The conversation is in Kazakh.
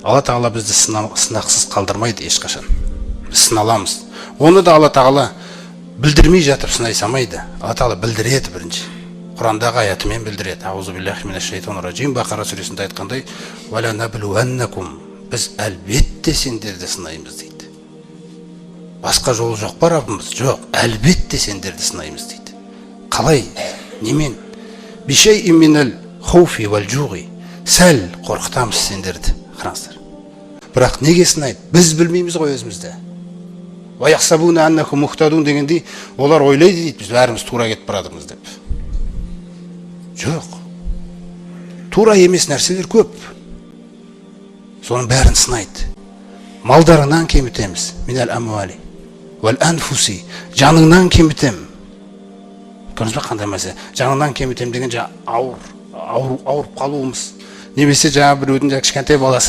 Алла Тағала бізді сынақсыз қалдырмайды ешқашан. Біз сыналамыз. Оны да Алла Тағала білдірмей жатып сынай салмайды. Алла Тағала білдіреді бірінші. Құрандағы аятымен білдіреді. Аузу биллахи минаш шайтанир ражим. Бақара сүресінде айтқандай, «Уәла наблуаннакум», біз әлбетте сендерді сынаймыз дейді. Басқа жол жоқ па, Раббымыз? Жоқ, әлбетте сендерді сынаймыз дейді. Қалай? Немен? Бишайин минал хауфи вал жуғи. Сәл қорқытамыз сендерді. Қараңыздар. Бірақ неге сынайды? Біз білмейміз ғой өзімізді. Уа яхсабуна аннахум мухтадун дегендей, олар ойлайды дейді, біз бәріміз тура кетіп бара жатырмыз деп. Жоқ. Тура емес нәрселер көп. Соның бәрін сынайды. Малдарыңнан кемітеміз. Минал амуали уәл анфуси. Жаныңнан кемітем. Көрдіңіз ба, қандай мәселе? Жаныңнан кемітем деген жаңа ауыр, ауыр, ауырып қалуымыз. Немесе жаңа біреудің жаңа кішкентай баласы